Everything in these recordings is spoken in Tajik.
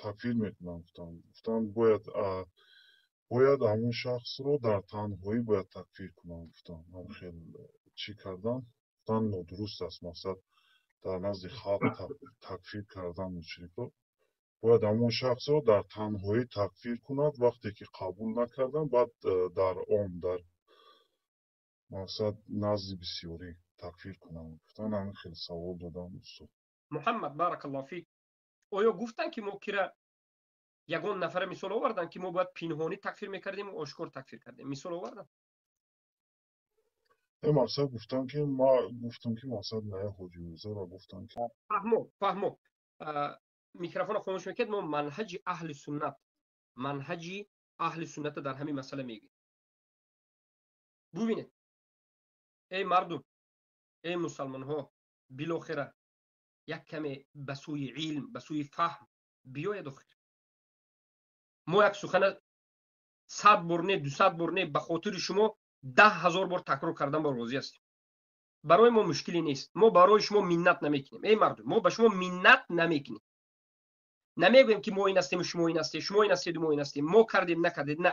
Такфир мекунанд, гуфтанд. Гуфтанд, бояд ҳамон шахсро дар танҳоӣ бояд такфир кунанд, гуфтанд. Ҳам хел чӣ кардан, гуфтанд, нодуруст аст, мақсад, дар назди халқ такфир кардан мушрикро. Бояд ҳамон шахсро дар танҳоӣ такфир кунад, вақте ки қабул накардан, баъд дар ом, дар мақсад, назди бисёрӣ такфир кунанд, гуфтанд. Ҳамин хел савол додам, устод. Муҳаммад, баракаллоҳу фик. Оё гуфтанд, ки мо кира, ягон нафара мисол оварданд, ки мо бояд пинҳонӣ такфир мекардем, ошкор такфир кардем? Мисол оварданд? Э, мақсад, гуфтам, ки ма гуфтам, ки мақсад, на, Ҳоҷи Мирзоро гуфтам, ки Фаҳмо, фаҳмо. Микрофонро хомӯш мекард. Мо манҳаҷи аҳли суннат, манҳаҷи аҳли сунната дар ҳамин масъала мегӯем. Бубинед, эй мардум, эй мусалмонҳо, билохира як каме ба сӯи илм, ба сӯи фаҳм биёяд. Охир мо як сухана 100 бор не, 200 бор не, ба хотири шумо 10 000 бор такрор кардан бо розӣ ҳастем. Барои мо мушкиле нест. Мо барои шумо миннат намекунем. Эй мардум, мо ба шумо миннат намекунем. Намегӯем, ки мо ин ҳастему шумо ин ҳастед, шумо ин ҳастеду мо ин ҳастем, мо кардем, накардед. На,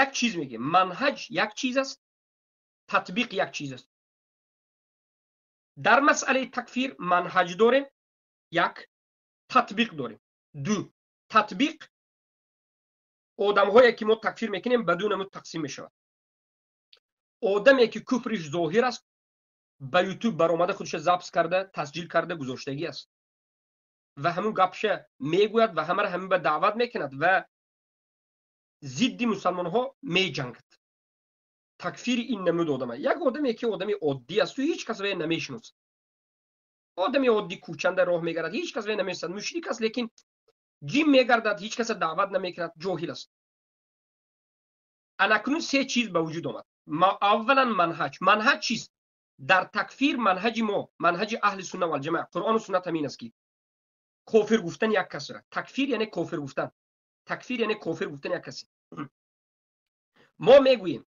як чиз мегӯем: манҳаҷ як чиз аст, татбиқ як чиз аст. Дар масъалаи такфир манҳаҷ дорем як, татбиқ дорем ду. Татбиқ: одамҳое ки мо такфир мекунем, ба ду намуд тақсим мешавад. Одаме ки куфриш зоҳир аст, ба Ютуб баромада, худша запись карда, тасҷил карда гузоштагӣ аст ва ҳамун гапша мегӯяд ва ҳамаро ҳамин ба даъват мекунад ва зидди мусалмонҳо меҷангад. Такфири ин намуд одама. Як одаме ки одами оддӣ асту ҳеҷ кас вая намешиносад, одами оддӣ, кӯчанда роҳ мегардад, ҳеҷ кас вая намешиносад, мушрик аст, лекин ҷим мегардад, ҳеҷ каса даъват намекунад, ҷоҳил аст. Анакнун се чиз ба вуҷуд омад. Аввалан, манҳаҷ. Манҳаҷ чист дар такфир? Манҳаҷи мо, манҳаҷи аҳли сунна валҷамоа, Қуръону суннат ҳамин аст, ки кофир гуфтан як касра, такфир яъне кофир гуфтан, такфир яъне кофир гуфтан як касе. Мо мегӯем,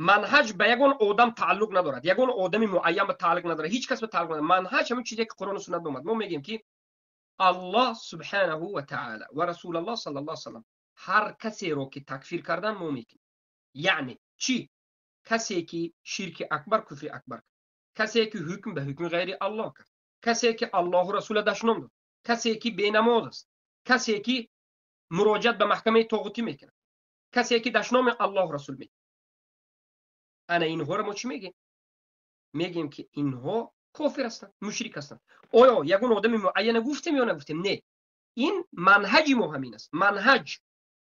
манҳаҷ ба ягон одам тааллуқ надорад, ягон одами муайян ба тааллуқ надорад, ҳеҷ кас ба тааллуқ надорад. Манҳаҷ ҳамин чизе ки Қуръону суннат омад. Мо мегӯем, ки Аллоҳ субҳанаҳу ва таъала ва Расулаллоҳ саллаллоҳу алайҳи васаллам ҳар касеро ки такфир кардан, мо мекунем. Яъне чӣ? Касе ки ширки акбар, куфри акбар кард, касе ки ҳукм ба ҳукми ғайри Аллоҳ кард, касе ки Аллоҳу Расула дашном дод, касе ки бенамоз аст, касе ки муроҷиат ба маҳкамаи тоғутӣ мекунад, касе ки дашноми Аллоҳу Расул мекунад, ана инҳоро мо чӣ мегӯем? Мегӯем, ки инҳо кофир ҳастанд, мушрик ҳастанд. Оё ягон одами муайяна гуфтем ё нагуфтем? Не, ин манҳаҷи мо ҳамин аст. Манҳаҷ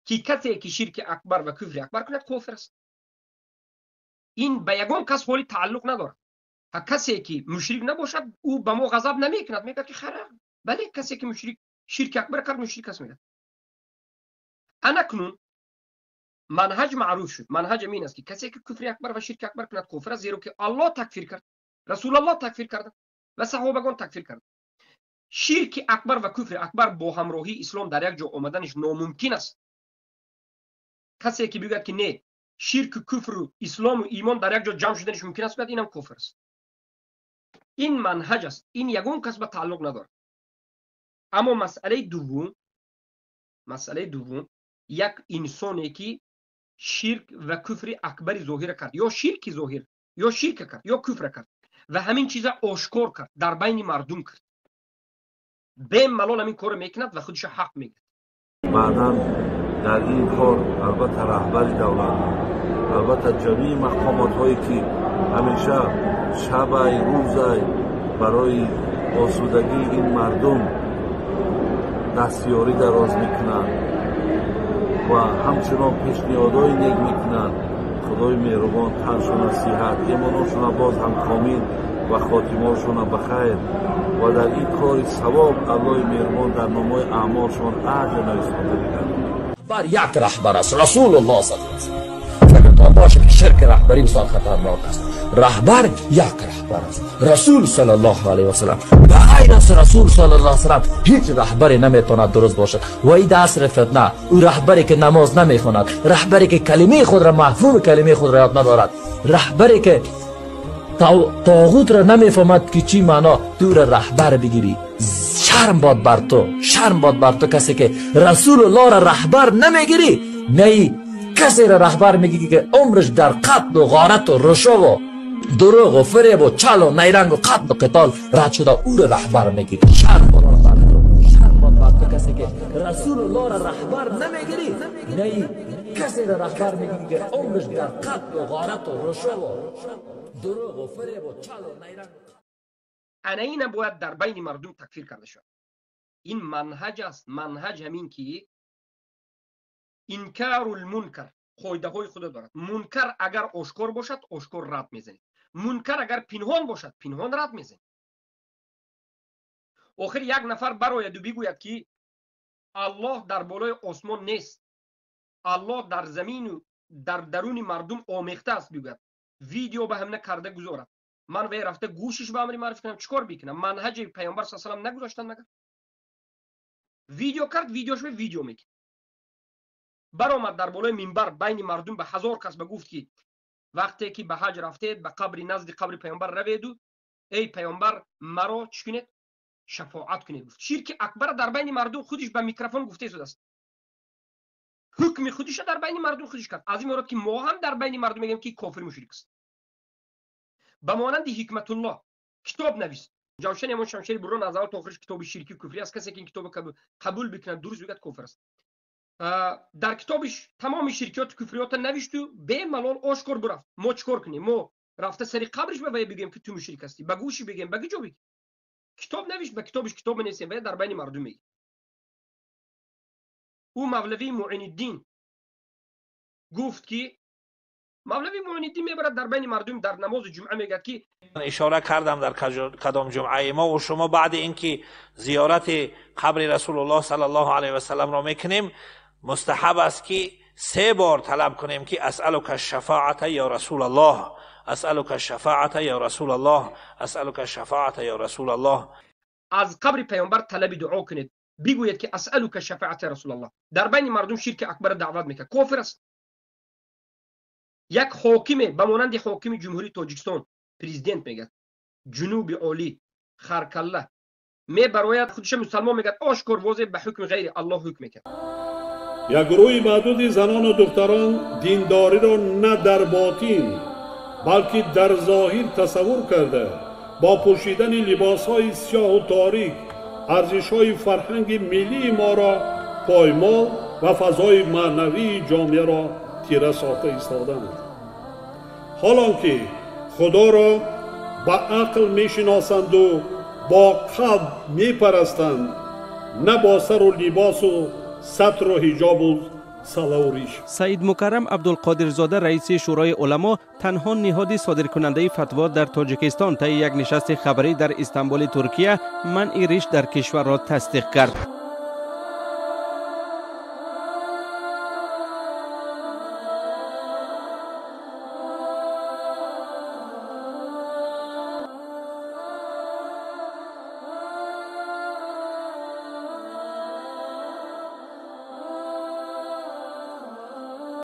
ки касе ки ширки акбар ва куфри акбар кунад, кофир аст. Ин ба ягон кас ҳоли тааллуқ надорад. Ҳа, касе ки мушрик набошад, ӯ ба мо ғазаб намекунад, мегӯяд, ки хара, бале, касе ки мушрик, ширки акбар кард, мушрик аст, мегӯяд. Анакнун манҳаҷ маъруф шуд. Манҳаҷ ин аст, ки касе ки куфри акбар ва ширки акбар кунад, кофир аст, зеро ки Аллоҳ такфир кард, Расулаллоҳ такфир карда ва саҳобагон такфир кард. Ширки акбар ва куфри акбар бо ҳамроҳии ислом дар як ҷо омаданаш номумкин аст. Касе ки бигӯяд, ки не, ширку куфру ислому имон дар як ҷо ҷамъ шуданаш мумкин аст, гӯяд, инам кофир аст. Ин манҳаҷ аст, ин ягон кас ба тааллуқ надорад. Аммо масъалаи дуввум, масъалаи дуввум: як инсоне ки ширк ва куфри акбари зоҳира кард, ё ширки зоҳир, ё ширка кард, ё куфра кард ва ҳамин чиза ошкор кард, дар байни мардум кард, бемалол ҳамин корро мекунад ва худашо ҳақ мегирад. Баъдан дар ин кор, албатта, раҳбари давлат, албатта, ҷамеи мақомотҳое ки ҳамеша шабай рӯзай барои осудагии ин мардум дастёрӣ дароз мекунанд ва ҳамчунон пешниҳодҳои нек мекунанд, Худои меҳрубон таншона сиҳат, имоношона боз ҳам комил ва хотимаошона ба хайр ва дар ин кори савоб Аллоҳи меҳрубон дар номаи аъмолшон аҷр нависонда бигардонад. Раҳбар як раҳбар аст, Расулуллоҳ саллаллоҳу алайҳи васаллам. Фикртон бошад, ки ширки раҳбарӣ бисёр хатарнок аст. Раҳбар як раҳбар аст, Расул саллаллоҳу алайҳи васаллам. Ба ғайр аз Расул саллаллоҳу алайҳи васаллам ҳеҷ раҳбаре наметавонад дуруст бошад. Ва ин асри фитна, ӯ раҳбаре ки намоз намехонад, раҳбаре ки калимаи худро, мафҳуми калимаи худро ёд надорад, раҳбаре ки тоғутро намефаҳмад, ки чӣ маъно, тура раҳбар бигирӣ. شرم باد بر تو، شرم باد بر تو کسی که رسول الله را رهبر نمیگیری، نه کسی را رهبر میگیری که عمرش در قتل و غارت و رشوه و دروغ و فریب و چل و نیرنگ و قتل و قتال رد شده، او را رهبر میگیری. شرم باد بر تو، شرم باد بر تو کسی که رسول الله را رهبر نمیگیری، نه کسی را رهبر میگیری که عمرش در قتل و غارت و رشوه و دروغ و فریب و چل و نیرنگ. انا اینا باید در بین مردم تکفیر کرده شد. این منهج است. منهج همین که انکار المنکر قاعده های خود دارد. منکر اگر آشکار باشد آشکار رد میزنید، منکر اگر پنهان باشد پنهان رد میزنید. آخر یک نفر براید و بگوید که الله در بالای آسمان نیست، الله در زمین و در درون مردم آمیخته است، بگوید ویدیو به هم نکرده گذارد، من وی رفته گوشش به امری معرفی کنم، چیکار بکنم؟ منهج پیامبر صلی الله علیه و سلم نگذاشتن مگر؟ ویدیو کرد، ویدیوش به ویدیو میکرد، برآمد در بالای منبر بین مردم به 1000 کس بگفت که وقتی که به حج رفتید به قبر نزد قبر پیامبر روید و ای پیامبر مرا چی کنید؟ شفاعت کنید. گفت شرک اکبر در بین مردم خودش به میکروفون گفته شده است، حکم خودش در بین مردم خودش کرد. از این مراد که ما هم در بین مردم میگیم که کافر مشرک است. به مانند حکمت الله کتاب نویس، جوشن همون شمشیر برون از اول تا آخرش کتاب شرکی و کفری است. کسی که این کتاب قبول بکنه درست بگه کافر است. در کتابش تمام شرکیات و کفریات نوشت و به ملال آشکار برفت. ما چیکار کنیم؟ ما رفته سری قبرش به وی بگیم که تو مشرک هستی، به گوشی بگیم، به کجا بگیم؟ کتاب نوشت، به کتابش کتاب نویسیم و در بین مردم میگیم. او مولوی معین الدین گفت که مولوی معین الدین میبرد در بین مردم در نماز جمعه میگه که اشاره کردم در کدام جمعه ما و شما بعد اینکه زیارت قبر رسول الله صلی الله علیه و سلم را میکنیم، مستحب است که 3 بار طلب کنیم که اسألک الشفاعت یا رسول الله، اسألک الشفاعت یا رسول الله، اسألک الشفاعت یا رسول الله. از قبر پیامبر طلب دعا کنید، بگویید که اسألک الشفاعت یا رسول الله. در بین مردم شرک اکبر دعوت میکنه، کافر است. یک حاکم به مانند حاکم جمهوری تاجیکستان پرزیدنت میگه جنوب عالی خرکله میبراید خودش مسلمان میگه، آشکار واضح به حکم غیر الله حکم میکنه. یک گروه معدودی زنان و دختران دینداری را نه در باطن بلکه در ظاهر تصور کرده با پوشیدن لباسهای سیاه و تاریک ارزش‌های فرهنگ ملی ما را پایمال و فضای معنوی جامعه را تیره ساخته ایستادند. حالان که خدا را با عقل میشناسند و با قلب میپرستند، نه با سر و لباس و ستر و حجاب و سلاوریش. سعید مکرم عبدالقادرزاده رئیس شورای علما، تنها نهاد صادرکننده فتوا در تاجیکستان، طی یک نشست خبری در استانبول ترکیه منع ریش در کشور را تصدیق کرد.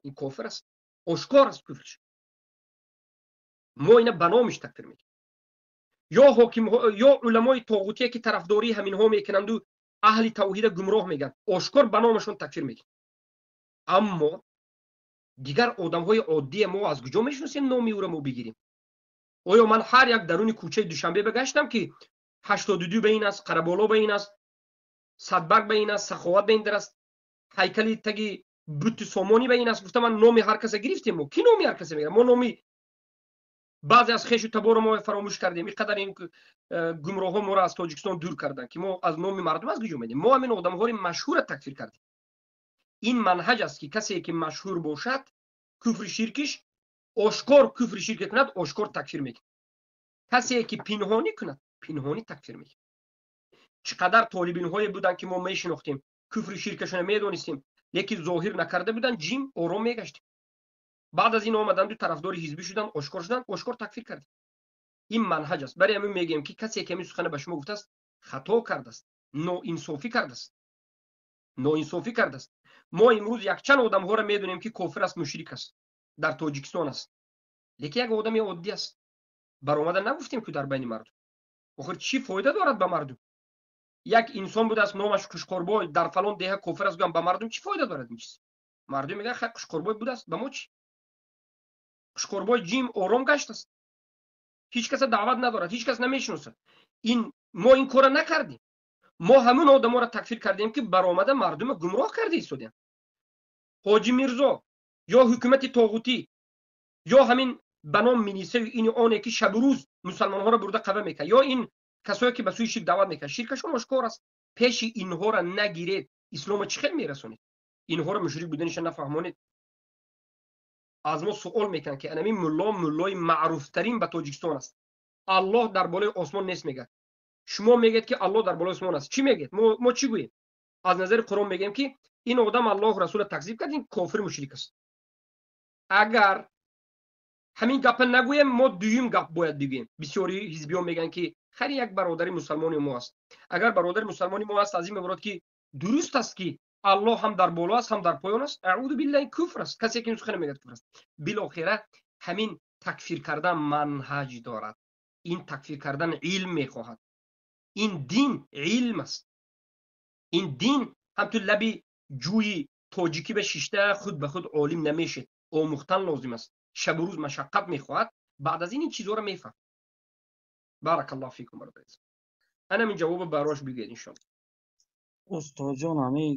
این کافر است، آشکار است کفرش. ما اینا به نامش تکفیر میکنیم. یا حاکم یا علمای طاغوتی که طرفداری همینها میکنند و اهل توحید گمراه میگن، آشکار به نامشون تکفیر میکنیم. اما دیگر آدمهای عادی ما از کجا میشناسیم نامی او را ما بگیریم؟ آیا من هر یک درون کوچه دوشنبه بگشتم که 82 به این است، قره‌بالا به این است، صدبرگ به این است، سخاوت به این در است، هیکل تگی بت سامانی به این است، گفتم من نامی هر کس گرفتیم. ما کی نامی هر کس میگیره؟ ما نامی بعضی از خویش و تبار ما فراموش کردیم. اینقدر این گمراه ها ما را از تاجیکستان دور کردن که ما از نام مردم از کجا میدیم؟ ما همین آدم های مشهور تکفیر کردیم. این منهج است که کسی که مشهور باشد کفر شرکش آشکار کفر شرک کند، آشکار تکفیر میکنه. کسی که پنهانی کند پنهانی تکفیر میکنه. چقدر طالبین های بودن که ما میشناختیم، کفر شرکشون میدونستیم، یکی ظاهر نکرده بودن، جیم آرام میگشتیم. بعد از این آمدن دو طرفدار حزبی شدن، آشکار شدن، آشکار تکفیر کردیم. این منهج است. برای همین میگیم که کسی که این سخن به شما گفته است خطا کرده است، ناانصافی کرده است، ناانصافی کرده است. ما امروز یک چند آدم ها را میدونیم که کافر است، مشرک است، در تاجیکستان است، لیکن یک آدم عادی است. برآمده نگفتیم که در بین مردم. آخر چی فایده دارد به مردم؟ Як инсон будааст, номаш Қушқорбой, дар фалон деҳа кофир аст, гӯям, ба мардум чӣ фоида дорад ин чиз? Мардум мегӯяд: хай, Қушқорбой будааст, ба мо чӣ? Қушқорбой ҷим ором гаштааст, ҳеҷ каса даъват надорад, ҳеҷ кас намешиносад. Ин мо ин кора накардем. Мо ҳамун одаморо такфир кардем, ки баромада мардума гумроҳ карда истодем. Ҳоҷи Мирзо ё ҳукумати тоғутӣ ё ҳамин ба ном милисаю ини оне, ки шабу рӯз мусалмонҳоро бурда қава мекард, ё ин касое, ки ба сӯи ширк даъват мекард, ширкашон ошкор аст. Пеши инҳоро нагиред, ислома чӣ хел мерасонед? Инҳоро мушрик буданиша нафаҳмонед. Аз мо суол мекунанд, ки анамин мулло, муллои маъруфтарин ба Тоҷикистон аст, Аллоҳ дар болои осмон нест мегӯяд. Шумо мегӯед, ки Аллоҳ дар болои осмон аст. Чӣ мегӯед? Мо чӣ гӯем? Аз назари Қуръон мегӯем, ки ин одам Аллоҳу расула такзиб кард, ин кофир, мушрик аст. Агар ҳамин гапа нагӯем, мо дуюм гап бояд бигӯем. Бисёри ҳизбиён мегӯянд, ки хайр, як бародари мусалмони мо аст. Агар бародари мусалмони мо аст, аз ин меборад, ки дуруст аст, ки Аллоҳ ҳам дар боло аст, ҳам дар поён аст. Аъузу биллаҳ, куфр аст. Касе ки ин сухана мегӯяд, куфр аст. Билохира ҳамин такфир кардан манҳаҷ дорад, ин такфир кардан илм мехоҳад. Ин дин илм аст. Ин дин ҳамту лаби ҷӯи тоҷикӣ ба шишта худ ба худ олим намешед. Омӯхтан лозим аст, шабу рӯз машаққат мехоҳад. Баъд аз ин ин чизҳоро мефаҳм. Баракаллоҳу фикум, бародари. Анам ин ҷавоба барош бигӯед, иншоалло. Устодҷон, ҳамин.